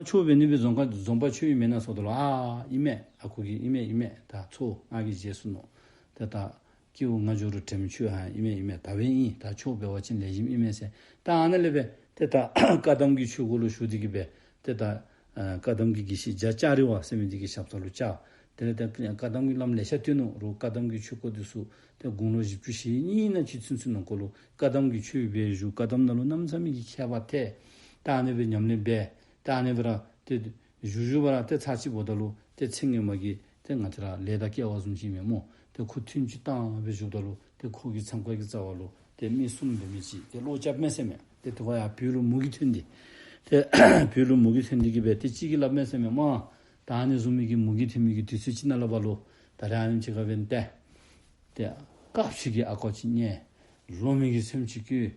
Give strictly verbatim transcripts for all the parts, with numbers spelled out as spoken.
ཆོས་འབད་ནི་སྦེ་རྫོང་ཁ་རྫོང་པ་ཁྱོད་ཨིན་མེན་ན་ཟེརཝ་ད་ལུ། ཨ་ཨིན་མས། ཨ་ཁུ་གིས་ཨིན་མས་ཨིན་མས། ད་ཚུར་ང་གིས་བཞེས་སོ་ནུག། ཏེ་ད་སྐྱེ་བོ་ང་འགྱུར་དྲནམ་ཁྱོད་ཨ་ཨིན་མས་ཨིན་མས། ད་འབདན་ཨིན། ད་ཆོས་འབད་བ་ཅིན་ལེགས་ཤོམ་ཨིན་མས་ཟེར། ད་ཨ་ནཱ་ལས་སྦེ་ཏེ་ད་བཀའ་གདམས་ཀྱི་ཆོས་སྒོ་ལུ་ཞུགས་ཏེ་གི་སྦེ་ཏེ་ད་ཨ་བཀའ་གདམས་ཀྱི་དགེ་བཤེས་རྒྱ་ལྕགས་རི་བ་ཟེར་མི་འདི་གི་ཞབས་ས་ལུ་བཅར། དེ་ལས་ཏེ་བཀའ་གདམས་ཀྱི་བླམ་ལེ་ཤ་བསྟེན་ནུག་རུང་བཀའ་གདམས་ཀྱི་ཆོས་སྐོར་འདི་ཚུ་ཏེ་དགུང་ལོ་བཞི་བཅུ་ཞེ་གཉིས་ནང་ཅིག་ཚུན་ཚོད་ནང་འཁོད་ལུ་བཀའ་གདམས་ཀྱི་ཆོས་འབད་བཞུགས། བཀའ་གདམས་ནང་ལུ་གནམ་མེད་ས་མེད་ཀྱི་མཁས་པ་ཐལ། ད་ཨ་ནི་སྦེ་ཉམས་ལེན་འབད། ད་ཨ་ནི་སྦེ་ར་ཏེ་བཞུགས་བཞུགས་པ་ར་ཏེ་ཚར་ཅིག་འབདཝ་ད་ལུ་ཏེ་ཚེ་སྔོན་མ་གི་ཏེ་ང་བཅས་ར་ལས་དང་སྐལ་བ་བཟུམ་ཅིག་མས་སྨོ། ཏེ་ཁོ་ཐུན་ཅིག་བཏང་སྦེ་བཞུགསཔ་ད་ལུ་ཏེ་ཁོ་གི་མཚམས་ཁང་གི་རྩ་བ་ལུ་ཏེ་མི་གསུམ་འབད་མི་ཅིག་ཏེ་བློ་རྐྱབ་མས་ཟེར་མས། ཏེ་དེ་ཁར་ཡང་བོད་ལུ་མུ་གེ་ཐོན་ཏེ། ཏེ་བོད་ལུ་མུ་གེ་ཐོན་ཏེ་གི་སྦེ་ཏེ་གཅིག་གིས་སླབ་མས་ཟེར་མས། མ་ད་ཨ་ནི་བཟུམ་མའི་གི་མུ་གེ་ཐོན་མི་གི་དུས་ཚོད་ཅིག་ནང་ལུ་འབད་རུང་ད་རེས་ཨ་ནེམ་ཅིག་ཁར་འབདན་ཏེ་ཏེ་དཀརཔོ་ཅིག་གི་ཨ་ཀོ་ཅིག་རྙེད། ལོ་མའི་གི་ཚོདམ་ཅིག་བཀོད།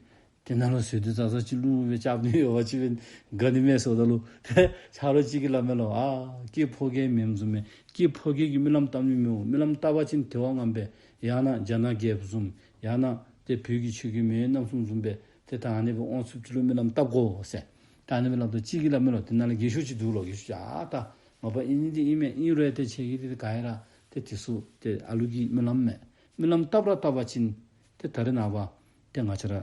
དེ་ནང་ལུ་ཟོས་དུས་ཙག་ཙིག་ཅིག་བླུགས་སྦེ་རྐྱབ་ནི་ཡོད་པ་ཅིན་དགའ་ནི་མས་ཟེརཝ་ད་ལུ། ཏེ་ཆ་རོགས་གཅིག་གིས་སླབ་མས་ལོ། ཨ་སྐྱེས་ཕོ་རྒྱས་མེནམ་བཟུམ་མས། སྐྱེས་ཕོ་རྒྱས་ཀྱིས་རྨི་ལམ་བཏབ་ནི་མི་འོང་། རྨི་ལམ་བཏབ་པ་ཅིན་དེ་བ་ངན་པས། ཡང་ན་རྒྱ་ནག་རྒྱལཔོ་བཟུམ། ཡང་ན་ཏེ་བོད་ཀྱི་ཆོས་ཀྱི་མེས་རྣམ་གསུམ་བཟུམ་སྦེ་ཏེ་ད་ཨ་ནི་སྦེ་དབང་ཚུགསཔ་ཅིག་ལུ་རྨི་ལམ་བཏབ་དགོ་ཟེར། ད་ཨ་ནི་སྦེ་སླབ་ད་གཅིག་གིས་སླབ་མས་ལོ། དེ་ནང་ལས་རྒས་ཤོས་ཅིག་འདུག་ལོ། རྒས་ཤོས་ཅིག་ཨ་ད་མ་པ་ཨིན་ནི་འདི་ཨིན་མས། ཨིན་རུང་ཏེ་ཁྱེད་ཀྱིས་ཏེ་ག་ཡ་ར་ཏེ་དེ་ཚུ་ཏེ་ཨ་ལུ་གིས་རྨི་ལམ་མས། རྨི་ལམ་བཏབ་ར་བཏབ་པ་ཅིན་ཏེ་ད་རེས་ནངས་པ་ཏེ་ང་བཅས་ར་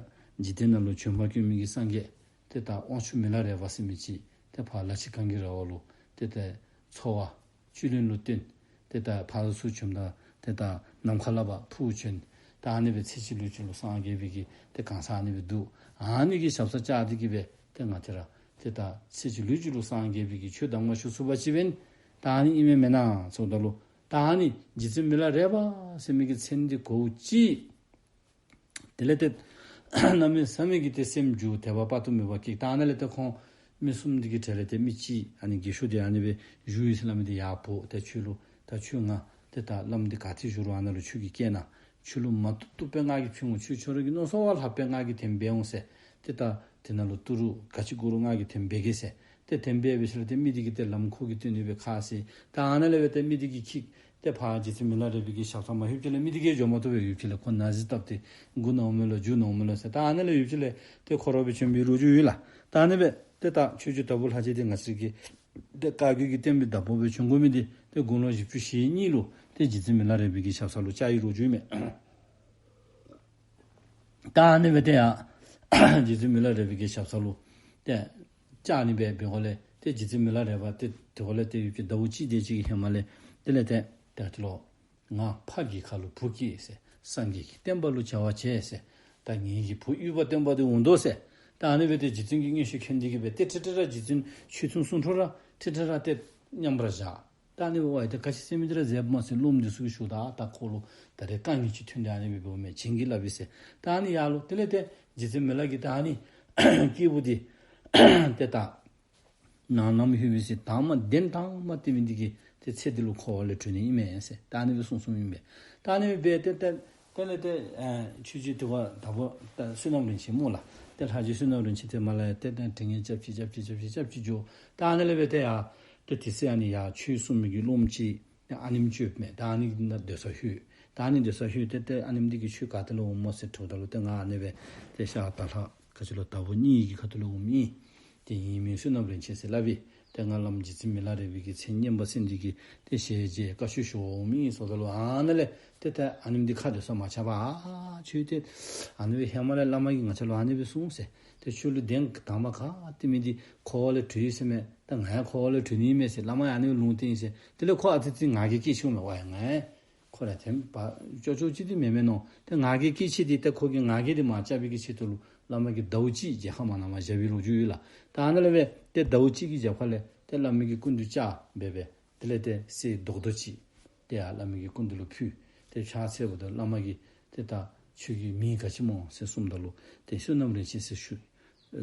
འཇིག་རྟེན་ནང་ལུ་བྱོན་པ་སྐྱོང་མི་གི་སངས་རྒྱས་ཏེ་ད་དབང་ཕྱུག་མི་ལ་རས་པ་ཟེར་མི་ཅིག་ཏེ་ཕར་ལ་ཕྱི་གངས་ཀྱི་ར་བ་ལུ་ཏེ་ད་འཚོ་བ་བཅུད་ལེན་ལུ་བརྟེན། ཏེ་ད་ཕར་ཚུར་བྱོནམ་ད་ཏེ་ད་ནམ་མཁའ་ལས་ཕར་འཕུར་བྱོན། ད་ཨ་ནི་སྦེ་ཚེ་གཅིག་ལུས་གཅིག་ལུ་སངས་རྒྱས་པའི་གི་ཏེ་གང་ཟག་ཨ་ནི་སྦེ་འདུག། ཨ་ནི་གི་ཞབས་སར་བཅར་ཏེ་གི་སྦེ་ཏེ་ང་བཅས་ར་ཏེ་ད་ཚེ་གཅིག་ལུས་གཅིག་ལུ་སངས་རྒྱས་པའི་གི་ཆོས་གདམས་ངག་ཞུ་ཚུགས་པ་ཅིན་འབདན་ད་ཨ་ནི་ཨིན་མས་མེན་ན་ཟེརཝ་ད་ལུ། ད་ཨ་ནི་རྗེ་བཙུན་མི་ལ་རས་པ་ཟེར་མི་གི་མཚན་འདི་གོཝ་ཅིག། དེ་ལས་ཏེ་གནམ་མེད་ས་མེད་ཀྱི་ཏེ་སེམས་འགྱུར། དད་པ་དཔག་ཏུ་མེད་པ་སྐྱེས། ད་ཨ་ནཱ་ལས་ཏེ་ཁོང་མི་གསུམ་འདི་གི་གྲས་ལས་ཏེ་མི་གཅིག་ཨ་ནི་རྒས་ཤོས་འདི་ཨ་ནི་སྦེ་བཞུགས་ཡི་ཟེར་སླབ་མི་འདི་ཡར་འབོ། ཏེ་ཁྱོད་ལུ་ད་ཁྱོད་ང་ཏེ་ད་བླམ་འདི་ག་ཏེ་བཞུགས་རུང་ཨ་ནཱ་ལུ་ཁྱོད་ཀྱིས་བསྐྱལ་གནང་། ཁྱོད་ལུ་མ་བཏུབ་བཏུབ་སྦེ་ང་གིས་ཕུལ་འོང་། ཁྱོད་ཁྱོད་ར་གི་མནོ་བསམ་བ་ལྷག་སྦེ་ང་གིས་དེམ་འབད་འོང་ཟེར། ཏེ་ད་དེ་ནང་ལུ་ཏི་རུ་ག་ཅི་དགོ་རུང་ང་གིས་དེམ་འབད་གེ་ཟེར། ཏེ་དེམ་འབད་འབད་ཞིནམ་ལས་ཏེ་མི་འདི་གིས་ཏེ་ལམ་ཁོ་གིས་སྟོན་ནི་སྦེ་ཁ་བཟེད། ད་ཨ་ནཱ་ལས་སྦེ་ཏེ་མི་འདི་གིས་འཁྱིད། ཏེ་ཕར་རྗེ་བཙུན་མི་ལ་རས་པའི་གི་ཞབས་སར་མར་ལྷོདཔ་ཅིག་ལས་མི་འདི་གིས་འགྱོ་མ་བཏུབ་པར་ལྷོདཔ་ཅིག་ལས་ཁོ་ན་བཟའ་བཏབ་སྟེ་སྒུག་གནང་འོང་མས་ལོ། འགྱོ་གནང་འོང་མས་ལོ་ཟེར། ད་ཨ་ནཱ་ལས་ལྷོདཔ་ཅིག་ལས་ཏེ་ཁོ་ར་སྦེ་བྱོན་པའི་ལོ་རྒྱུས་ཡོད་ལགས། ད་ཨ་ནི་སྦེ་ཏེ་ད་ཆོས་རྗེ་དྭགས་པོ་ལྷ་རྗེ་འདི་ང་བཅས་ཀྱི་ཏེ་བཀའ་བརྒྱུད་ཀྱི་བསྟན་པའི་བདག་པོ་སྦེ་བྱོན་དགོ་མི་འདི་ཏེ་དགུང་ལོ་བཞི་བཅུ་ཞེ་གཉིས་ལུ་ཏེ་རྗེ་བཙུན་མི་ལ་རས་པའི་གི་ཞབས་སར་ལུ་བཅར་བའི་ལོ་རྒྱུས་མས། ད་ཨ་ནི་སྦེ་ཏེ་ཡར་རྗེ་བཙུན་མི་ལ་རས་པའི་གི་ཞབས་སར་ལུ་ཏེ་བཅར་ནི་སྦེ་འབད་དགོཔ་ལས་ཏེ་རྗེ་བཙུན་མི་ལ་རས་པ་ཏེ་དེ་ཁར་ལས་ཏེ་ཡུདཔ་ཅིག་ཟླཝ་གཅིག་དེ་ཅིག་གི་ཧེ་མ་ལས་དེ་ལས་ཏེ་ད་ཅི་ལོ་ང་ཕ་གི་ཁ་ལུ་བུ་སྐྱེས་ཟེར། སངས་རྒྱས་ཀྱི་བསྟན་པ་ལུ་བྱ་བ་བྱས་ཟེར། ད་ངེ་གི་བུ་དབུས་པ་སྟོན་པ་འདི་འོང་དོ་ཟེར། ད་ཨ་ནི་སྦེ་ཏེ་རྗེ་བཙུན་གྱིས་མངོན་ཤེས་མཁྱེན་ཏེ་གི་སྦེ་ཏེ་ཁྲིག་ཁྲི་ར་རྗེ་བཙུན་ཆོས་ཐུན་གསུང་འཕྲོ་ར་ཁྲིག་ཁྲི་ར་ཏེ་མཉམ་པར་བཞག། ད་ཨ་ནི་སྦེ་ཝའི་ཏེ་ག་ཅི་ཟེར་མི་འདི་ར་མཛད་སྨོ་ཟེར་སློབ་མ་འདི་ཚུ་གིས་ཞུཝ་ད་ད་ཁོ་ལུ་ད་རེས་དཀའ་ངལ་ཅིག་ཐོན་ཏེ་ཨ་ནི་སྦེ་འབདཝ་མས། བྱིན་གྱིས་བརླབས་པས་ཟེར། ད་ཨ་ནི་ཡར་ལུ་དེ་ལས་ཏེ་རྗེ་བཙུན་མི་ལ་གིས་ད་ཨ་ནི་སྐྱེས་བུ་འདི་ཏེ་ད་ནང་ནམ་ལྷོད་པའི་ཚེ་དང་པ་གདན་དང་པ་བཏིང་མི་འདི་གི་ཏེ་ཚེ་འདི་ལུ་འཁོར་བ་ལས་གྲོལ་ནི་ཨིན་མས་ཟེར་ད་ཨ་ནི་སྦེ་གསུངས་གསུངསམ་ཨིན་པས། ད་ཨ་ནི་སྦེ་ཏེ་ཏེ་དེ་ལས་ཏེ་ཨ་ཆོས་རྗེ་དེ་ཁར་དྭགས་པོ་ད་བསོད་ནམས་རིན་ཆེན་སྨོ་ལགས། ཏེ་ལྷ་རྗེ་བསོད་ནམས་རིན་ཆེན་དེ་མར་ལས་ཡར་ཏེ་ད་དྲི་ངན་རྐྱབ་ཅི་རྐྱབ་ཅི་རྐྱབ་ཅི་རྐྱབ་ཅི་འགྱོ། ད་ཨ་ནི་ལས་སྦེ་ཏེ་ཡར་ཏེ་དེ་ཚེ་ཨ་ནི་ཡར་ཆོས་གསུང་མི་གི་སློབ་མ་ཅིག་ཨ་ནེམ་ཅིག་ཡོདཔ་མས། ད་ཨ་ནི་ནཱ་སྡོད་སར་ལྷོད། ད་ཨ་ནི་སྡོད་སར་ལྷོད་ཏེ་ཏེ་ཨ་ནེམ་འདི་གིས་ཁྱོད་ག་ཏེ་ལས་འོངམ་སྨོ་ཟེར་དྲིཝ་ད་ལུ་ཏེ་ང་ཨ་ནི་སྦེ་ཏེ་ཤར་དྭགས་ལྷ་ག་ཅི་ལོ་དྭགས་པོ་གཉིས་ཀྱི་ཁ་ཐུག་ལས་འོངམ་ཨིན། ཏེ་ངེའི་མིང་བསོད་ནམས་རིན་ཆེན་ཟེར་སླབ་ཨིན། ཏེ་ང་བླམ་རྗེ་བཙུན་མི་ལ་རས་པའི་གི་མཚན་སྙན་པ་གསན་ཏེ་གི་ཏེ་ཞལ་མཇལ་བཀའ་ཆོས་ཞུ་བར་འོངམ་ཨིན་ཟེརཝ་ད་ལུ་ཨ་ནཱ་ལས་ཏེ་ཏེ་ཨ་ནེམ་འདི་ཁ་སྡོད་ས་མ་ཆགས་པར་ཨ་ཁྱོད་ཏེ་ཨ་ནི་སྦེ་ཧེ་མ་ལས་བླ་མ་གིས་ང་བཅས་ལུ་ཨ་ནི་སྦེ་གསུངས་ཟེར། ཏེ་ཁྱོད་ལུ་གདན་དང་པ་ཁ་བཏིང་མི་འདི་འཁོར་བ་ལས་གྲོལ་ཡི་ཟེར་མས། ད་ང་ཡང་འཁོར་བ་ལས་གྲོལ་ནི་ཨིན་མས་ཟེར་བླ་མ་ཡང་ཨ་ནི་སྦེ་ལུང་བསྟན་ཡི་ཟེར། དེ་ལས་ཁོ་ཨ་ཙི་ཙི་ང་རྒྱལ་སྐྱེས་ཅི་འོང་མས། ཝའི་ང་ཁོ་ར་དེམ་ཅོག་ཅོག་ཅིག་འདི་མེན་མས་མནོ། ཏེ་ང་རྒྱལ་སྐྱེས་ཅི་འདི་ཏེ་ཁོ་གི་ང་རྒྱལ་འདི་མར་བཅག་པའི་གི་ཆེད་དུ་ལུ་བླ་མ་གིས་ཟླཝ་གཅིག་མཇལ་ཁ་མ་གནངམ་བཞག་པའི་ལོ་རྒྱུས་ཡོད་ལགས། ད་ཨ་ནཱ་ལས་སྦེ་ཏེ་ཟླཝ་གཅིག་གི་རྒྱབ་ཁ་ལས་ཏེ་བླ་མ་གི་སྐུ་མདུན་བཅར་འབད་སྦེ་དེ་ལས་ཏེ་གསེར་རྡོག་རྡོག་ཅིག་ཏེ་ཡར་བླ་མ་གི་སྐུ་མདུན་ལུ་ཕུལ། ཏེ་ཕྱག་འཚལཝ་ད་བླ་མ་གིས་ཏེ་ད་ཁྱོད་ཀྱི་མིང་ག་ཅི་སྨོ་ཟེར་གསུངམ་ད་ལུ་ཏེ་བསོད་ནམས་རིན་ཆེན་ཟེར་ཞུ།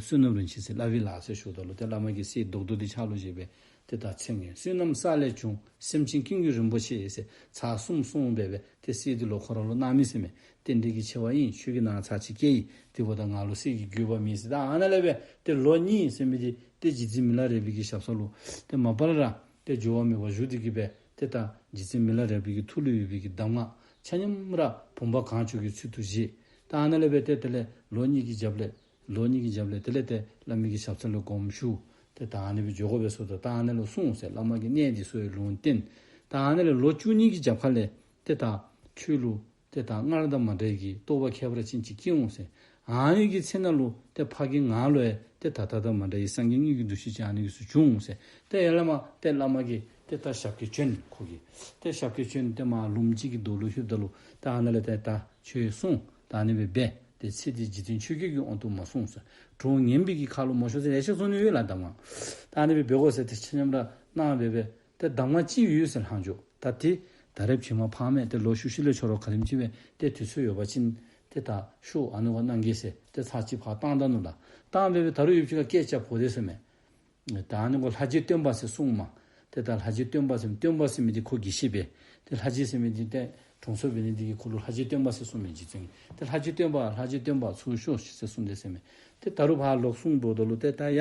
བསོད་ནམས་རིན་ཆེན་ཟེར་སླབ་ཨིན་ལགས་ཟེར་ཞུཝ་ད་ལུ་ཏེ་བླ་མ་གིས་གསེར་རྡོག་རྡོག་འདི་ཕྱག་ལུ་བཞེས་སྦེ་ཏེ་ད་མཚན་སྙན་བསོད་ནམས་ས་ལས་བྱུང་། སེམས་ཅན་ཀུན་གྱི་རིན་པོ་ཆེ་ཟེར་ཚར་གསུམ་གསུངས་འབད་སྦེ་ཏེ་གསེར་འདི་ལོག་ཁོ་ར་ལུ་གནང་མི་ཟེར་མས། རྟེན་འབྲེལ་གྱི་ཆེ་བ་ཨིན། ཁྱོད་ཀྱིས་ནཱ་ཚར་གཅིག་བསྐྱལ་ཡི། དེ་འབདཝ་ད་ང་ལུ་གསེར་གྱི་དགོས་པ་མེད་ཟེར། ད་ཨ་ནཱ་ལས་སྦེ་ཏེ་ལོ་གཉིས་ཟེར་མི་འདི་ཏེ་རྗེ་བཙུན་མི་ལ་རས་པའི་གི་ཞབས་ས་ལུ་ཏེ་མ་པ་ལས་ར་ཏེ་འགྱུར་བ་མེད་པར་བཞུགས་ཏེ་གི་སྦེ་ཏེ་ད་རྗེ་བཙུན་མི་ལ་རས་པའི་གི་ཐུགས་ལུ་ཡོད་པའི་གི་གདམས་ངག་ཆ་མཉམ་ར་བུམ་པ་གང་བྱོའི་ཚུལ་དུ་བཞེས། ད་ཨ་ནཱ་ལས་སྦེ་ཏེ་དེ་ལས་ལོ་གཉིས་ཀྱི་རྒྱབ་ལས་ལོ་གཉིས་ཀྱི་རྒྱབ་ལས་དེ་ལས་ཏེ་བླ་མའི་གི་ཞབས་ས་ལུ་དགོངསམ་ཞུ། ཏེ་ད་ཨ་ནི་སྦེ་འགྱོ་དགོ་པས་ཟེརཝ་ད་ད་ཨ་ནི་ལུ་གསུངས་ཟེར། བླ་མ་གིས་གནས་འདི་སོ་ཡི་ལུང་བསྟན། ད་ཨ་ནི་ལས་ལོ་བཅུ་གཉིས་ཀྱི་རྒྱབ་ཁ་ལས་ཏེ་ད་ཁྱོད་ལུ་ཏེ་ད་སྔར་དང་མ་འདྲ་བའི་གི་རྟོགས་པ་ཁྱད་པར་ཅན་ཅིག་སྐྱེ་འོང་ཟེར། ཨ་ནི་གི་ཚེ་ན་ལུ་ཏེ་ཕ་གི་ངང་ལུ་ཡང་ཏེ་ད་ལྟ་དང་མ་འདྲ་བའི་སངས་རྒྱས་དངོས་ཀྱི་འདུ་ཤེས་ཅིག་ཨ་ནི་གི་ཚུ་འབྱུང་ཟེར། ཏེ་ཡར་ལས་མར་ཏེ་བླ་མ་གིས་ཏེ་ད་ཞབས་སྐྱེལ་བྱོན། ཁོ་གིས་ཏེ་ཞབས་སྐྱེལ་བྱོན། ཏེ་མར་ལུངམ་ཅིག་གི་མདོ་ལུ་ལྷོདཔ་ད་ལུ་ཏེ་ཨ་ནཱ་ལས་ཏེ་ད་ཁྱོད་གསུངས། ད་ཨ་ནི་སྦེ་འབད། ཏེ་ཚེ་འདི་རྗེ་བཙུན་ཆོས་རྒྱལ་གྱི་དབང་དུ་མ་སོང་ཟེར། གྲོགས་ངན་པའི་གི་ཁ་ལུ་མ་ཤོར་ཟེར། ལེ་ཤ་གསུངས་ནི་ཡོད་ལགས། གདམས་ངག་ད་ཨ་ནི་སྦེ་འབད་དགོ་ཟེར་ཏེ་ཆ་མཉམ་ར་གནང་སྦེ་སྦེ། ཏེ་གདམས་ངག་ཅིག་ཡོད་ཟེར་ལྷག་འགྱོ། ད་ཏེ་ད་རེས་ཕྱི་མ་ཕངས་མས། ཏེ་ལོ་ཤུལ་ཤུལ་ལས་ཁྱོད་ར་ག་དེམ་ཅིག་སྦེ་ཏེ་དུས་ཚོད་ཡོད་པ་ཅིན་ཏེ་ད་ཤོག། ཨ་ནི་གུ་གནང་གེ་ཟེར་ཏེ་ཚར་གཅིག་ཕར་བཏང་ད་ནུག་ལགས། བཏང་སྦེ་སྦེ་ད་རུང་ཡུདཔ་ཅིག་ཁར་སྐད་རྐྱབ་གོ་དེས་ཟེར་མས། ད་ཨ་ནི་གུ་ལྷ་རྗེ་སྟོན་པ་ཟེར་གསུངས་མས། ཏེ་ད་ལྷ་རྗེ་སྟོན་པ་ཟེར་སྟོན་པ་ཟེར་མི་འདི་ཁོ་དགེ་བཤེས་པས། ཏེ་ལྷ་རྗེ་ཟེར་མི་འདི་ཏེ་དྲུང་འཚོ་འབད་ནི་འདི་གིས་ཁོ་ལུ་ལྷ་རྗེ་སྟོན་པ་ཟེར་གསུངས་མས། རྗེ་བཙུན་གྱིས། ཏེ་ལྷ་རྗེ་སྟོན་པ་ལྷ་རྗེ་སྟོན་པ་ཚུར་ཤོག་ཟེར་གསུངས་དེས་ཟེར་མས། ཏེ་ད་རུང་ཕར་ལོག་སོང་འགྱོཝ་ད་ལུ་ཏེ་ད་ཡ་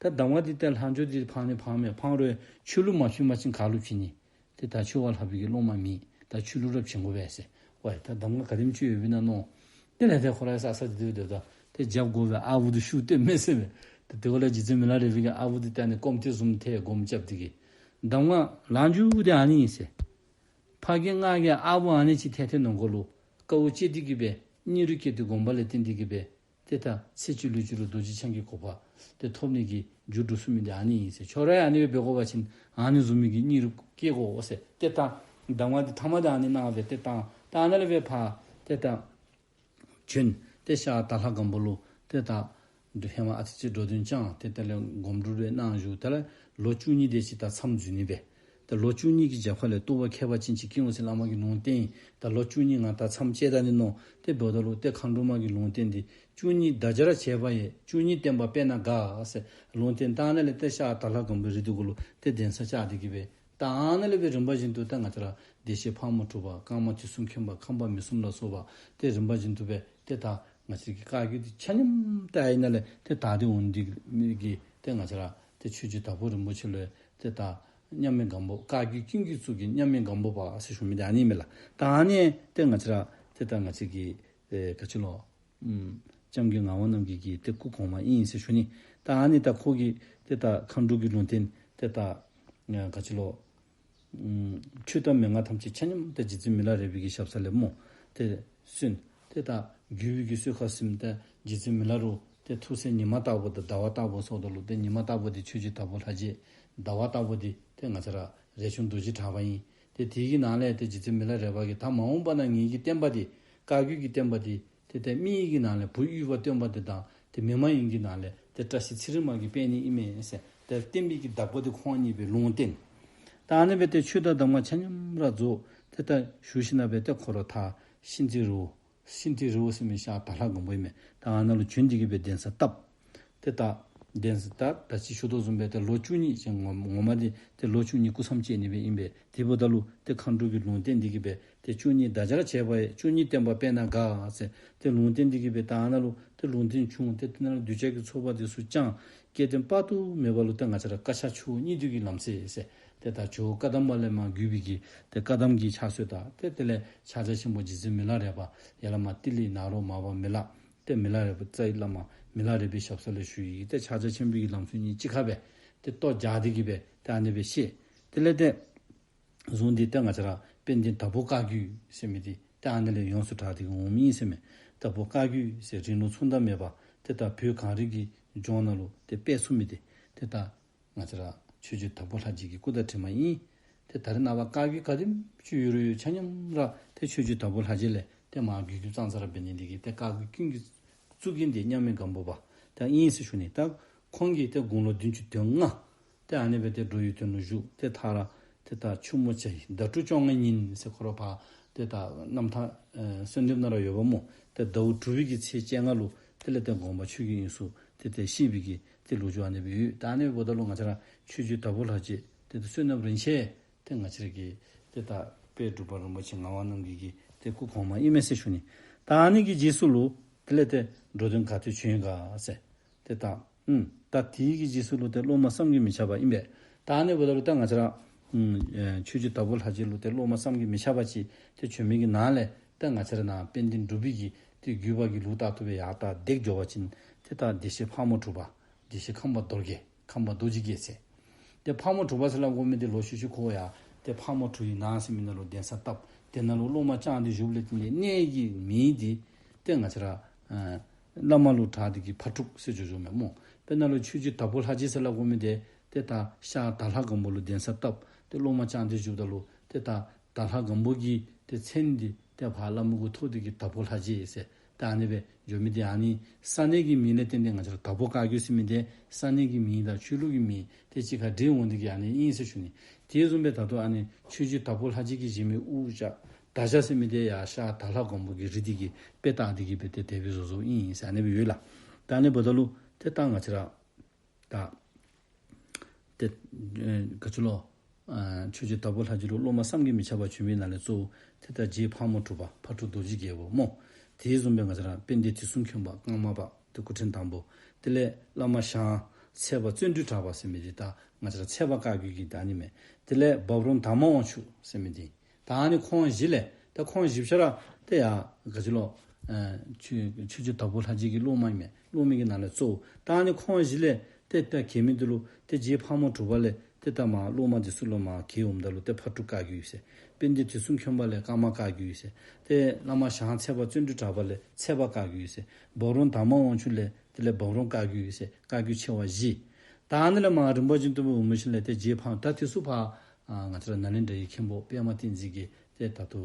ད་གདམས་ངག་འདི་ཏེ་ལྷག་འགྱོ། འདི་ཕངས་ནི་ཕངས་མས། ཕངས་རུང་ཁྱོད་ལུ་མ་བྱིན་པ་ཅིན་ག་ལུ་བྱིན་ནི། ཏེ་ད་ཁྱོད་བ་ལྷག་པའི་གི་སློབ་མ་མེད། ད་ཁྱོད་ལུ་ར་བྱིན་དགོ་པས་ཟེར། ཝའི་ད་གདམས་ངག་ག་དེམ་ཅིག་ཡོདཔ་ཨིན་ན་མནོ། དེ་ལས་ཏེ་ཁོ་ར་ས་ས་འདི་འདི་ད་ཏེ་རྒྱབ་དགོ་པས། ཨ་བུ་འདི་ཤུགས་སྟོན་མས་ཟེར་མས། ཏེ་དེ་འབདཝ་ལས་རྗེ་བཙུན་མི་ལ་རས་པའི་གི་ཨ་བུ་འདི་ད་ཨ་ནི་སྐོམ་ཏེ་བཟུམ་ཏེ་སྒོམ་རྐྱབ་སྟེ་གི་གདམས་ངག་ལྷག་འགྱོ་འདི་ཨ་ནི་ཨིན་ཟེར། ཕ་རྒན་ང་རྒན་ཨ་བུ་ཨ་ནི་ཅིག་ཐལ་ཐལ་ནང་འཁོད་ལུ་དཀའཝ་སྤྱད་དེ་གི་སྦེ་སྙིང་རུས་བསྐྱེད་དེ་སྒོམ་པ་ལས་བརྟེན་ཏེ་གི་སྦེ་ཏེ་ད་ཚེ་གཅིག་ལུས་གཅིག་ལུ་རྡོ་རྗེ་འཆང་གི་གོ་འཕང་དེ་ཐོབ་ནི་གི་རྒྱུ་གྲུབ་ཚུགས་མི་འདི་ཨ་ནི་ཨིན་ཟེར། ཁྱོད་ར་ཡང་ཨ་ནི་སྦེ་འབད་དགོ་པ་ཅིན་ཨ་ནི་བཟུམ་མའི་གི་སྙིང་རུས་བསྐྱེད་དགོ་ཟེར། ཏེ་ད་གདམས་ངག་འདི་ཐ་མ་འདི་ཨ་ནི་གནང་སྦེ་ཏེ་ད་ད་ཨ་ནཱ་ལས་སྦེ་ཕར་ཏེ་ད་བྱོན། ཏེ་ཤར་དྭགས་ལྷ་སྒམ་པོ་ལུ་ཏེ་ད་འདི་ཧེ་མ་ཨ་ཙི་ཅིག་འགྲོ་དོན་བསྐྱངས། ཏེ་དེ་ལས་སྒོམ་སྒྲུབ་རེ་གནང་བཞུགས། དེ་ལས་ལོ་བཅུ་གཉིས་དེ་ཅིག་ད་མཚམས་འཛུལ་ནི་སྦེ། ད་ལོ་བཅུ་གཉིས་ཀྱི་རྒྱབ་ཁ་ལས་རྟོགས་པ་ཁྱད་པར་ཅན་ཅིག་སྐྱེ་འོང་ཟེར་བླ་མ་གིས་ལུང་བསྟན་ཡི། ད་ལོ་བཅུ་གཉིས་ང་ད་མཚམས་བཅད་ད་ནི་མནོ། ཏེ་འབདཝ་ད་ལུ་ཏེ་མཁའ་འགྲོ་མ་གི་ལུང་བསྟན་འདི་བཅུ་གཉིས་ཟླ་སྦྱར་བྱས་པ་ཡི། བཅུ་གཉིས་བསྟན་པ་སྤེལ་ན་དགའ་ཟེར་ལུང་བསྟན། ད་ཨ་ནཱ་ལས་ཏེ་ཤར་དྭགས་ལྷ་སྒམ་པོའི་རི་འདི་གུ་ལུ་ཏེ་གདན་ས་བཅགས་ཏེ་གི་སྦེ། ད་ཨ་ནཱ་ལས་སྦེ་རིམ་པ་བཞིན་དུ་ད་ང་བཅས་ར་བདེ་གཤེགས་ཕག་མོ་གྲུ་པ་ཀརྨ་དུས་གསུམ་མཁྱེན་པ་ཁམས་པ་མི་གསུམ་ལ་སོགས་པ་ཏེ་རིམ་པ་བཞིན་དུ་སྦེ་ཏེ་ད་ང་བཅས་ཀྱི་བཀའ་བརྒྱུད་འདི་ཆ་མཉམ་ཏེ་ཨ་ནཱ་ལས་ཏེ་དར་ཏེ་འོང་ནི་འདི་གིས་ཏེ་ང་བཅས་ར་ཏེ་ཆོས་རྗེ་དྭགས་པོ་རིན་པོ་ཆེ་ལུ་ཏེ་ད་མཉམ་མེད་སྒམ་པོ་བཀའ་བརྒྱུད་ཀུན་གྱི་གཙུག་རྒྱན་མཉམ་མེད་སྒམ་པོ་པ་ཟེར་ཞུ་མི་འདི་ཨ་ནི་མས་ལགས། ད་ཨ་ནི་ཏེ་ང་བཅས་ར་ཏེ་ད་ང་བཅས་ཀྱི་ཨེ་ག་ཅི་ལོ་ཨམ་སྐྱབས་མགོན་ངག་དབང་རྣམ་རྒྱལ་གྱི་ཏེ་སྐུ་གོང་མ་ཨིན་ཟེར་ཞུ་ནི། ད་ཨ་ནི་ད་ཁོ་གིས་ཏེ་ད་མཁའ་འགྲོ་གི་ལུང་བསྟན་ཏེ་ད་ཨ་ག་ཅི་ལོ་ཨམ་ཆོས་དང་མན་ངག་ཐམས་ཅད་ཆ་མཉམ་ད་རྗེ་བཙུན་མི་ལ་རས་པའི་གི་ཞབས་ས་ལས་མོ་ཏེ་སོན། ཏེ་ད་བརྒྱུད་པའི་གི་སྲོལ་ཁ་ཟིན། ཏེ་རྗེ་བཙུན་མི་ལ་རུ་ཏེ་ཐུགས་སྲས་ཉི་མ་ལྟ་བུ་དང་ཟླ་བ་ལྟ་བུ་སོགས་ད་ལུ་ཏེ་ཉི་མ་ལྟ་བུ་འདི་ཆོས་རྗེ་དྭགས་པོ་ལྷ་རྗེ། ཟླ་བ་ལྟ་བུ་འདི་ཏེ་ང་བཅས་ར་རས་ཆུང་རྡོ་རྗེ་གྲགས་པ་ཨིན། ཏེ་དེ་གི་ནང་ལས་ཏེ་རྗེ་བཙུན་མི་ལ་རས་པ་གིས་ད་མ་འོངས་པ་ན་ངེ་གི་བསྟན་པ་འདི་བཀའ་བརྒྱུད་ཀྱི་བསྟན་པ་འདི་ཏེ་ཏེ་མི་ཡི་གི་ནང་ལས་བུ་དབུས་པ་སྟོན་པ་འདི་དང་ཏེ་མི་མ་ཡིན་གྱི་ནང་ལས་ཏེ་བཀྲ་ཤིས་ཚེ་རིང་མ་གིས་སྤེལ་ནི་ཨིན་མས་ཟེར་ཏེ་བསྟན་པའི་གི་བདག་པོ་འདི་ཁོང་གཉིས་སྦེ་ལུང་བསྟན། ད་ཨ་ནི་སྦེ་ཏེ་ཆོས་དང་གདམས་ངག་ཆ་མཉམ་ར་རྫོགས། ཏེ་ད་ཞུ་ཞིནམ་ལས་སྦེ་ཏེ་ཁོ་ར་ད་ཤིན་ཏི་རི་བོ་ཤིན་ཏི་རི་བོ་ཟེར་མི་ཤར་དྭགས་ལྷ་སྒམ་པོ་ཨིན་མས། ད་ཨ་ནཱ་ལུ་བྱོན་ཏེ་གི་སྦེ་གདན་ས་བཏབ། ཏེ་ད་གདན་ས་ད་ད་ཅི་ཞུ་དོ་བཟུམ་སྦེ་ཏེ་ལོ་བཅུ་གཉིས་ཅིག་ངོ་ངོ་མ་འདི་ཏེ་ལོ་བཅུ་གཉིས་སྐུ་མཚམས་བཅད་ནི་སྦེ་ཨིན་པས། དེ་འབདཝ་ད་ལུ་ཏེ་མཁའ་འགྲོ་གི་ལུང་བསྟན་འདི་གིས་སྦེ་ཏེ་བཅུ་གཉིས་ཟླ་སྦྱར་བྱས་པ་ཡི། བཅུ་གཉིས་བསྟན་པ་སྤེལ་ན་དགའ་ཟེར་ཏེ་ལུང་བསྟན་འདི་གིས་སྦེ་ད་ཨ་ནཱ་ལུ་ཏེ་ལུང་བསྟན་བྱུང་། ཏེ་དེ་ནང་ལུ་གདུལ་བྱ་གི་ཚོགས་པ་འདི་ཚུ་བསྐྱངས། སྐལ་ལྡན་དཔག་ཏུ་མེད་པ་ལུ་ཏེ་ང་བཅས་ར་བཀའ་ཕྱག་ཆུ་བོ་གཉིས་འདུས་ཀྱི་ལམ་སྲོལ་ཟེར། ཏེ་ད་ཇོ་བོ་བཀའ་གདམས་པ་ལས་མར་བརྒྱུད་པའི་གི་ཏེ་བཀའ་གདམས་ཀྱི་ཕྱག་སྲོལ་དང་ཏེ་དེ་ལས་ཕྱག་རྒྱ་ཆེན་པོ་རྗེ་བཙུན་མི་ལ་རས་པ་ཡར་ལས་མར་ཏི་ལི་ནཱ་རོ་མར་པ་མི་ལ་ཏེ་མི་ལ་རས་པ་རྩ་བའི་བླ་མ་མི་ལ་རས་པའི་ཞབས་ས་ལས་ཞུ་ཡི། ཏེ་ཕྱག་རྒྱ་ཆེན་པོའི་གི་ལམ་སྲོལ་གཉིས་གཅིག་ཁར་སྦེ་ཏེ་གཏོར་རྒྱག་སྟེ་གི་སྦེ་ཏེ་ཨ་ནི་སྦེ་བཤད། དེ་ལས་ཏེ་གཞུང་འདི་ཏེ་ང་བཅས་ར་དཔལ་ལྡན་དྭགས་པོ་བཀའ་བརྒྱུད་ཟེར་མི་འདི་ཏེ་ཨ་ནི་ལས་ཡོངས་སུ་གྲགས་ཏེ་གི་འོང་མི་ཨིན་ཟེར་མས། དྭགས་པོ་བཀའ་བརྒྱུད་ཟེར་རིང་ལུགས་མཚུངས་ཟླ་མེད་པ་ཏེ་ད་བོད་གངས་རི་གི་ལྗོངས་ནང་ལུ་ཏེ་སྤེལ་ཚུགས་མི་འདི་ཏེ་ད་ང་བཅས་ར་ཆོས་རྗེ་དྭགས་པོ་ལྷ་རྗེ་གི་སྐུ་དང་གྲིབ་མ་ཨིན། ཏེ་ད་རེས་ནངས་པ་བཀའ་བརྒྱུད་ག་དེམ་ཅིག་ཡོད་རུང་ཡོད་ཆ་མཉམ་ར་ཏེ་ཆོས་རྗེ་དྭགས་པོ་ལྷ་རྗེ་ལས་ཏེ་མར་བརྒྱུད་བརྒྱུད་ཙང་ཙ་ར་འབད་ནི་འདི་གིས་ཏེ་བཀའ་བརྒྱུད་ཀུན་གྱི་གཙུག་རྒྱན་འདི་མཉམ་མེད་སྒམ་པོ་པ་ཏེ་ཨིན་ཟེར་ཞུ་ནི། ད་ཁོང་གིས་ཏེ་དགུང་ལོ་བདུན་ཅུ་དོན་ལྔ་ཏེ་ཨ་ནི་སྦེ་ཏེ་འགྲོ་བའི་དོན་ལུ་བཞུགས། ཏེ་མཐར་ཏེ་ད་ཆུ་མོ་བྱ་ཡི་ཟླ་དྲུག་བཅོ་ལྔ་ཉིན་ཟེར་ཁོ་ར་ཕར་ཏེ་ད་རྣམ་ཐར་ཨེ་གསོལ་འདེབས་ནང་ར་ཡོདཔ་སྨོ། ཏེ་ཟླཝ་དྲུག་པའི་གི་ཚེས་བཅོ་ལྔ་ལུ་དེ་ལས་ཏེ་དགོངས་པ་ཆོས་ཀྱི་དབྱིངས་སུ་ཏེ་ཏེ་གཤེགས་པའི་གི་ཏེ་ལོ་རྒྱུས་ཨ་ནི་སྦེ་ཡོད། ད་ཨ་ནི་འབདཝ་ད་ལུ་ང་བཅས་ར་ཆོས་རྗེ་དྭགས་པོ་ལྷ་རྗེ་ཏེ་ཏེ་བསོད་ནམས་རིན་ཆེན་ཏེ་ང་བཅས་ར་གི་ཏེ་ད་དཔལ་འབྲུག་པ་རིན་པོ་ཆེ་ངག་དབང་རྣམ་རྒྱལ་གྱི་ཏེ་སྐུ་གོང་མ་ཨིན་མས་ཟེར་ཞུ་ནི། ད་ཨ་ནི་གི་རྗེས་སུ་ལུ་དེ་ལས་ཏེ་འགྲོ་དོན་ག་ཏེ་བྱོན་ག་ཟེར། ཏེ་ད་ཨུམ་ད་དེའི་གི་རྗེས་སུ་ལུ་ཏེ་སློབ་མ་བསམ་གྱིས་མི་ཁྱབ་པ་ཨིན་པས། ད་ཨ་ནི་འབདཝ་ད་ལུ་ད་ང་བཅས་ར་ཨུམ་ཨེ་ཆོས་རྗེ་དྭགས་པོ་ལྷ་རྗེ་ལུ་ཏེ་སློབ་མ་བསམ་གྱིས་མི་ཁྱབ་པ་ཅིག་ཏེ་བྱོན་མི་གི་ནང་ལས་ད་ང་བཅས་ར་ནཱ་དཔལ་ལྡན་འབྲུག་པའི་གི་ཏེ་བརྒྱུད་པ་གི་ལུགས་ལྟར་དུ་སྦེ་ཡར་ད་འདེགས་འགྱོ་བ་ཅིན་ཏེ་ད་བདེ་གཤེགས་ཕག་མོ་གྲུ་པ་བདེ་གཤེགས་ཁམས་པ་རྡོར་རྒྱལ། ཁམས་པ་རྡོ་རྗེ་རྒྱལ་མཚན། ཏེ་ཕག་མོ་གྲུ་པ་ཟེར་སླབ་དགོ་མི་འདི་ལོག་ཤུལ་ཤུལ་ཁོ་ཡང་ཏེ་ཕག་མོ་གྲུའི་ནང་ཟེར་མི་ནང་ལུ་གདན་ས་བཏབ། དེ་ནང་ལུ་སློབ་མ་བསྐྱངས་ཏེ་བཞུགསཔ་ལས་བརྟེན་ཏེ་གནས་ཀྱི་མིང་འདི་ཏེ་ང་བཅས་ར་ཨ་བླ་མ་ལུ་གྲགས་ཏེ་གིས་ཕག་གྲུ་ཟེར་བརྗོད་བརྗོདཔ་མས་སྨོ། དཔེར་ན་ལུ་ཆོས་རྗེ་དྭགས་པོ་ལྷ་རྗེ་ཟེར་སླབ་དགོ་མི་འདི་ཏེ་ད་ཤར་དྭགས་ལྷ་སྒམ་པོ་ལུ་གདན་ས་བཏབ། ཏེ་སློབ་མ་བསྐྱངས་ཏེ་བཞུགསཔ་ད་ལུ་ཏེ་ད་དྭགས་ལྷ་སྒམ་པོ་གི་ཏེ་མཚན་འདི་ཏེ་ཕར་བླ་མ་གུ་ཐོགས་ཏེ་གིས་དྭགས་པོ་ལྷ་རྗེ་ཟེར། ད་ཨ་ནི་སྦེ་བརྗོད་མི་འདི་ཨ་ནི་ས་གནས་ཀྱི་མིང་ལས་བརྟེན་ཏེ་ང་བཅས་ར་དྭགས་པོ་བཀའ་བརྒྱུད་ཟེར་མི་འདི་ས་གནས་ཀྱི་མིང་དང་ཆོས་ལུགས་ཀྱི་མིང་ཏེ་གཅིག་ཁར་འདྲེས་འོང་སྟེ་གིས་ཨ་ནི་ཨིན་ཟེར་ཞུ་ནི། དེ་བཟུམ་སྦེ་ད་ལྟོ་ཨ་ནི་ཆོས་རྗེ་དྭགས་པོ་ལྷ་རྗེ་གི་བཞེས་མི་དབུ་ཞྭ་དར་ཞྭ་ཟེར་མི་འདི་ཡང་ཤར་དྭགས་ལྷ་སྒམ་པོ་གི་རི་འདི་གིས་དཔེ་བཏགས་ཏེ་གིས་སྦེ་ཏེ་དེ་སྦེ་བཟོ་བཟོཝ་ཨིན་ཟེར་ཨ་ནི་སྦེ་ཡོད་ལགས། ད་ཨ་ནི་འབདཝ་ད་ལུ་ཏེ་ད་ང་བཅས་ར་ད་ཏེ་ཨེ་ག་ཅི་ལོ། ཨ་ཆོས་རྗེ་དྭགས་པོ་ལྷ་རྗེ་ལུ་སློབ་མ་བསམ་གྱིས་མི་ཁྱབ་པ་བྱོན་མི་ནང་ལས་གཙོ་བོ་ཏེ་ད་རྗེ་ཕག་མོ་གྲུ་པ་ཕག་གྲུ་རྡོ་རྗེ་རྒྱལ་པོ་སྨོ། དེ་བཟུམ་སྦེ་ང་བཅས་ར་དཔལ་ལྡན་དུས་གསུམ་མཁྱེན་པ་ཀརྨ་པ་ཏེ་སྐུ་ཕྲེང་དང་པོ། དེ་ལས་བླ་མ་ཞང་ཚལ་པ་བརྩོན་འགྲུས་གྲགས་པ་ཟེར་མི་འདི་ད་ང་བཅས་ར་ཚལ་པ་བཀའ་བརྒྱུད་ཀྱི་ད་ཨ་ནི་མས། དེ་ལས་འབའ་རོམ་དར་མ་དབང་ཕྱུག་ཟེར་མི་འདི། ད་ཨ་ནི་ཁོང་བཞི་ལས་ད་ཁོང་བཞི་ཆ་ར་ཏེ་ཡ་ག་ཅི་ལོ། ཨ་ཆོས་ཆོས་རྗེ་དྭགས་པོ་ལྷ་རྗེ་གི་སློབ་མ་ཨིན་མས། སློབ་མའི་གི་ནང་ལས་གཙོ་བོ། ད་ཨ་ནི་ཁོང་བཞི་ལས་ཏེ་ད་གྱེས་མི་འདི་ལུ་ཏེ་རྗེ་ཕག་མོ་གྲུ་པ་ལས་ཏེ་ད་མར་སློབ་མ་འདི་ཚུ་ལུ་མར་གྱེས་འོངམ་ད་ལུ་ཏེ་ཕག་གྲུ་བཀའ་བརྒྱུད་ཟེར། དཔལ་ལྡན་དུས་གསུམ་མཁྱེན་པ་ལས་ཀརྨ་བཀའ་བརྒྱུད་ཟེར། ཏེ་བླ་མ་ཞང་ཚལ་པ་བརྩོན་འགྲུས་གྲགས་པ་ལས་ཚལ་པ་བཀའ་བརྒྱུད་ཟེར། འབའ་རོམ་དར་མ་དབང་ཕྱུག་ལས་དེ་ལས་འབའ་རོམ་བཀའ་བརྒྱུད་ཟེར་བཀའ་བརྒྱུད་ཆེ་བ་བཞི། ད་ཨ་ནི་ལས་མར་རིམ་པ་བཞིན་དུ་འབད་འོང་མི་ཅིག་ལས་ཏེ་རྗེ་ཕག་ད་དེ་ཚུ་ཕར་ཨ་ང་བཅས་ར་ནཱ་ལེནྡྲ་གི་མཁན་པོ་པདྨ་བསྟན་འཛིན་གྱིས་ཏེ་ད་ལྟོ་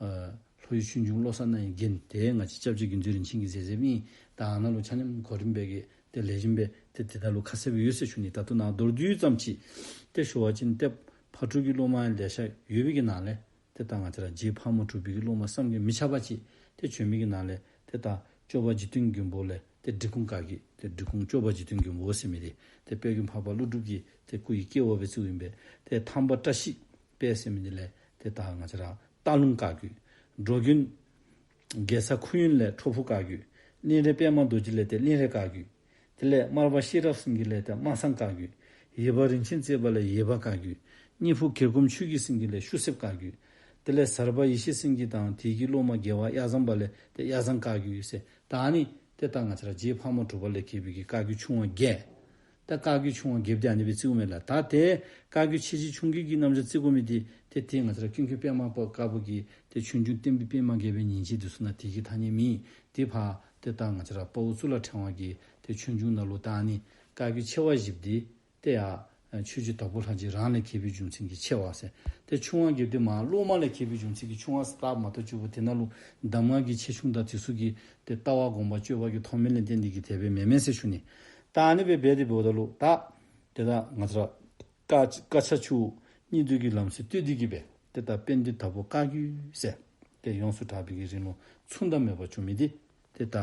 ཨ་ལྷོ་ཡུལ་ཆོས་འབྱུང་བློ་གསར་རྣ་བའི་རྒྱན་དེ་ང་བཅས་སྐྱབས་རྗེ་དགེ་འདུན་རིན་ཆེན་གྱིས་མཛད་མཛདཔ་ཨིན། ད་ཨ་ནཱ་ལུ་ཆ་མཉམ་གོ་རིམ་སྦེ་གི་ཏེ་ལེགས་ཤོམ་སྦེ་ཏེ་དེ་ད་ལུ་ཁ་གསལ་སྦེ་ཡོད་ཟེར་ཞུ་ནི། ད་ལྟོ་ནཱ་མདོར་བསྡུས་ཙམ་ཅིག་ཏེ་ཞུ་བ་ཅིན་ཏེ་ཕག་གྲུ་གི་སློབ་མ་ལེ་ཤ་ཡོད་པའི་གི་ནང་ལས་ཏེ་ད་ང་བཅས་ར་རྗེ་ཕག་མོ་གྲུ་པའི་གི་སློབ་མ་བསམ་གྱིས་མི་ཁྱབ་པ་ཅིག་ཏེ་བྱོན་མི་གི་ནང་ལས་ཏེ་ད་སྐྱོབ་པ་འཇིག་རྟེན་མགོན་པོ་ལས་ཏེ་འབྲི་གུང་བཀའ་བརྒྱུད་ཏེ་འབྲི་གུང་སྐྱོབ་པ་འཇིག་རྟེན་མགོན་པོ་ཟེར་མི་འདི་ཏེ་དཔལ་མགོན་འཕགས་པ་ཀླུ་སྒྲུབ་ཀྱི་ཏེ་སྐུ་ཡི་སྐྱེ་བ་སྦེ་བརྩིཝ་ཨིན་པས། ཏེ་ཐང་པ་བཀྲ་ཤིས་དཔལ་ཟེར་མི་འདི་ལས་ཏེ་ད་ང་བཅས་ར་སྟག་ལུང་བཀའ་བརྒྱུད། འགྲོ་མགོན་རྒྱལ་ཚ་ཁུ་དབོན་ལས་ཁྲོ་ཕུ་བཀའ་བརྒྱུད། གླིང་རས་པདྨ་རྡོ་རྗེ་ལས་ཏེ་གླིང་རས་བཀའ་བརྒྱུད། དེ་ལས་མར་པ་ཤེས་རབ་སེང་གེ་ལས་ཏེ་སྨར་ཚང་བཀའ་བརྒྱུད། ཡེར་པ་རིན་ཆེན་རྩེ་པ་ལས་ཡེར་པ་བཀའ་བརྒྱུད། གཉིས་ཕུ་གྱེར་སྒོམ་ཆོས་ཀྱི་སེང་གེ་ལས་ཤུ་གསེབ་བཀའ་བརྒྱུད། དེ་ལས་ཟར་པ་ཡེ་ཤེས་སེང་གེ་དང་དེ་གི་སློབ་མ་རྒྱལ་བ་གཡའ་བཟང་པ་ལས་ཏེ་གཡའ་བཟང་བཀའ་བརྒྱུད་ཟེར། ད་ཨ་ནི་ཏེ་ད་ང་བཅས་ར་རྗེ་ཕག་མོ་གྲུ་པ་ལས་གྱེས་པའི་གི་བཀའ་བརྒྱུད་ཆུང་བ་བརྒྱད། ད་བཀའ་བརྒྱུད་ཆུང་བ་བརྒྱད་འདི་ཨ་ནི་སྦེ་བརྩིཝ་མས་ལགས། ད་ཏེ་བཀའ་བརྒྱུད་ཆེ་བཞི་ཆུང་བརྒྱད་ཀྱི་རྣམ་གཞག་བརྩི་དགོ་མི་འདི་ཏེ་ཏེ་ང་བཅས་ར་ཀུན་མཁྱེན་པདྨ་བཀའ་བཀའ་པོད་ཀྱི་ཏེ་ཆོས་འབྱུང་བསྟན་པའི་པདྨ་རྒྱས་པའི་ཉིན་བྱེད་འདི་ཚུ་ནང་དེ་གི་ཐ་སྙད་མེད། ཏེ་ཕར་ཏེ་ད་ང་བཅས་ར་དཔའ་བོ་གཙུག་ལག་ཕྲེང་བ་གི་ཏེ་ཆོས་འབྱུང་ནང་ལུ་ད་ཨ་ནི་བཀའ་བརྒྱུད་ཆེ་བ་བཞི་འདི་ཏེ་ཡ་ཆོས་རྗེ་དྭགས་པོ་ལྷ་རྗེ་རང་ལས་གྱེས་པའི་རྒྱུ་མཚན་གྱིས་ཆེ་བ་ཟེར། ཏེ་ཆུང་བ་བརྒྱད་འདི་མར་སློབ་མ་ལས་གྱེས་པའི་རྒྱུ་མཚན་གྱིས་ཆུང་བ་ཟེར་བཏགས་མ་གཏོགས་གཙོ་བོ་དེ་ནང་ལུ་གདམས་ངག་གི་ཆེ་ཆུང་དང་དེ་ཚུ་གི་ཏེ་ལྟ་བ་དགོངས་པ་སྤྱོད་པ་གི་མཐོ་དམན་ལས་བརྟེན་ཏེ་གིས་དེ་སྦེ་མེན་མས་ཟེར་ཞུ་ནི། ད་ཨ་ནི་སྦེ་འབད་དེ་འབདཝ་ད་ལུ་ད་ཏེ་ད་ང་བཅས་ར་བཀའ་བཀའ་ཆ་ཆུ་བོ་གཉིས་འདུས་ཀྱི་ལམ་སྲོལ་བཏོད་དེ་གིས་སྦེ་ཏེ་ད་དཔལ་ལྡན་དྭགས་པོ་བཀའ་བརྒྱུད་ཟེར་ཏེ་ཡོངས་སུ་གྲགས་པའི་གི་རིང་ལུགས་མཚུངས་ཟླ་མེད་པར་བྱུང་མི་འདི་ཏེ་ད་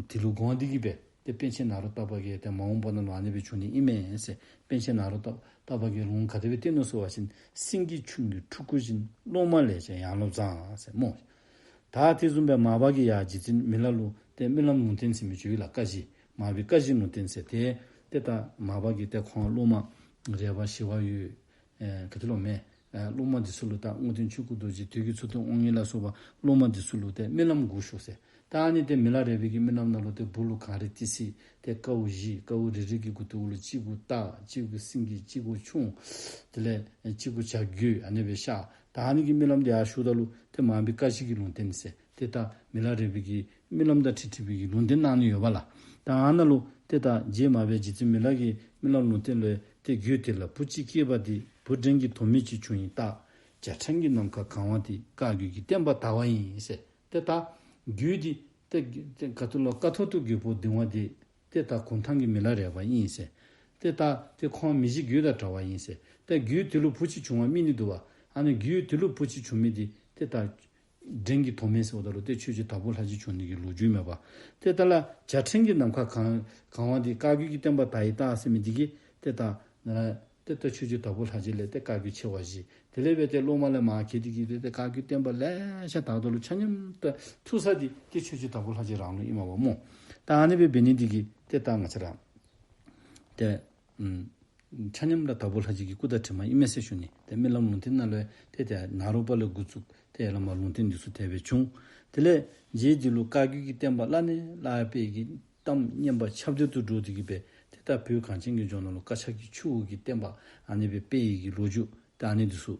དེ་ལུ་དགོངས་ཏེ་གིས་སྦེ་ཏེ་པཎ་ཆེན་ནཱ་རོ་ཏ་པ་གིས་ཏེ་མ་འོངས་པ་ནང་ལུ་ཨ་ནི་སྦེ་འབྱུང་ནི་ཨིན་མས་ཟེར། པཎ་ཆེན་ནཱ་རོ་ཏ་ཏ་པ་གིས་ལུང་ག་དེ་སྦེ་བསྟན་ནུག་ཟེར་བ་ཅིན། སེང་གེ་ཁྱུང་གི་ཕྲུ་གུ་བཞིན། སློབ་མ་ལས་ཀྱང་ཡང་སློབ་བཟང་ཟེར་སྨོ། ད་དེ་བཟུམ་སྦེ་མར་པ་གིས་ཡར་རྗེ་བཙུན་མི་ལ་ལུང་བསྟན་རྨི་ལམ་ལུང་བསྟན་ཟེར་མི་ཅིག་ཡོད་ལགས། བཀའ་བཞི་མར་པའི་བཀའ་བཞི་ལུང་བསྟན་ཟེར་ཏེ་ཏེ་ད་མར་པ་གིས་ཏེ་ཁོང་སློབ་མ་རས་པ་ཞི་བ་འོད་ཨེ་ག་ཏེ་ལོ་མེ་ཨེ་སློབ་མ་འདི་ཚུ་ལུ་ད་རྔོག་སྟོན་ཆོས་སྐུ་རྡོ་རྗེ་དུས་ཀྱི་མཚུར་སྟོན་དབང་ངེ་ལ་སོགས་པ་སློབ་མ་འདི་ཚུ་ལུ་ཏེ་རྨི་ལམ་དགུ་ཞུ་ཟེར། ད་ཨ་ནི་ཏེ་མི་ལ་རས་པའི་གི་རྨི་ལམ་ནང་ལུ་ཏེ་སྦུག་ལུ་གངས་རི་ཏི་སེ་ཏེ་ཀཝ་བཞི་ཀཝ་རེ་རེ་གི་མགུ་ཏོ་ལུ་གཅིག་གུ་སྟག་གཅིག་གུ་སེང་གེ་གཅིག་གུ་ཁྱུང་དེ་ལས་གཅིག་གུ་བྱ་རྒོད་ཨ་ནི་སྦེ་ཤར། ད་ཨ་ནི་གི་རྨི་ལམ་འདི་ཡར་ཞུཝ་ད་ལུ་ཏེ་མར་པའི་བཀའ་བཞི་གི་ལུང་བསྟན་ཟེར། ཏེ་ད་མི་ལ་རས་པའི་གི་རྨི་ལམ་དང་འཁྲིལ་འཁྲིལ་བའི་གི་ལུང་བསྟན་གནང་ནི་ཡོདཔ་ལགས། ད་ཨ་ནཱ་ལུ་ཏེ་ད་རྗེ་མར་པའི་རྗེ་བཙུན་མི་ལ་གི་རྨི་ལམ་ལུང་བསྟན་ལུ་ཏེ་རྒྱུད་དེ་ལ་བུ་གཅིག་སྐྱེས་པ་དེ། བུ་བྲན་གྱི་དོ་མེད་ཅིག་བྱུང་ཡི་ལྟ། བྱ་ཕྲན་གྱིས་ནམ་མཁའ་གང་བ་དེ། བཀའ་བརྒྱུད་ཀྱི་བསྟན་པ་དར་བ་ཡིན་ཟེར། ཏེ་ད་རྒྱུད་འདི་ཏེ་ཏེ་ག་ཏེ་ལོ་ཀཿཐོག་ཏུ་རྒྱལ་པོ་གདིང་བ་དེ་ཏེ་ད་གུང་ཐང་གི་མི་ལ་རས་པ་ཨིན་ཟེར། ཏེ་ད་ཏེ་ཁོང་མི་གཤིས་རྒྱུད་དང་འདྲ་བ་ཨིན་ཟེར། ཏེ་རྒྱུད་དེ་ལུ་བུ་གཅིག་བྱུང་བ་རྨིས་ནི་འདུག་པ། ཨ་ནི་རྒྱུད་དེ་ལུ་བུ་གཅིག་བྱུང་མི་འདི་ཏེ་ད་བྲན་གྱི་དོ་མེད་ཟེརཝ་ད་ལུ་ཏེ་ཆོས་རྗེ་དྭགས་པོ་ལྷ་རྗེ་བྱུང་ནི་གི་ལོ་རྒྱུས་མས་པ། ཏེ་ད་ལ་བྱ་ཕྲན་གྱིས་ནམ་མཁའ་གང་གང་བ་འདི་བཀའ་བརྒྱུད་ཀྱི་བསྟན་པ་དར་ཡི་ལྟ་ཟེར་མི་འདི་གིས་ཏེ་ད་ནཱ་ཏེ་ད་ཆོས་རྗེ་དྭགས་པོ་ལྷ་རྗེ་ལས་ཏེ་བཀའ་བརྒྱུད་ཆེ་བ་བཞི། དེ་ལས་འབད་ཏེ་སློབ་མ་ལས་མར་གྱེས་ཏེ་གིས་ཏེ་ཏེ་བཀའ་བརྒྱུད་བསྟན་པ་ལེ་ཤ་དརཝ་ད་ལུ་ཆ་མཉམ་ཏེ་ཐུག་ས་འདི་ཏེ་ཆོས་རྗེ་དྭགས་པོ་ལྷ་རྗེ་རང་ལུ་ཨིན་མས་པ་སྨོ། ད་ཨ་ནི་སྦེ་འབད་ནི་འདི་གིས་ཏེ་ད་ང་བཅས་ར་ཏེ་ཨམ་ཆ་མཉམ་ར་དྭགས་པོ་ལྷ་རྗེ་གི་སྐུ་དང་གྲིབ་མ་ཨིན་མས་ཟེར་ཞུ་ནི། ཏེ་རྨི་ལམ་ལུང་བསྟན་ནང་ལུ་ཏེ་ཏེ་ནཱ་རོ་པ་ལས་འགོ་བཙུགས་ཏེ་བླ་མ་ལུང་བསྟན་འདི་ཚུ་དེ་སྦེ་བྱུང་། དེ་ལས་རྗེ་འདི་ལུ་བཀའ་བརྒྱུད་ཀྱི་བསྟན་པ་བླ་ནས་བླ་སྤེལ་གྱི་གཏམ་སྙན་པ་ཁྱབ་བརྡལ་དུ་འགྲོ་སྟེ་གིས་སྦེ་ཏེ་ ད་བོད་གངས་ཅན་གྱི་ལྗོངས་ནང་ལུ་བཀའ་ཕྱག་གི་ཆུ་བོ་གི་བསྟན་པ་ཨ་ནི་སྦེ་སྤེལ་ཡི་གི་ལོ་རྒྱུས་ད་ཨ་ནི་འདི་ཚུ་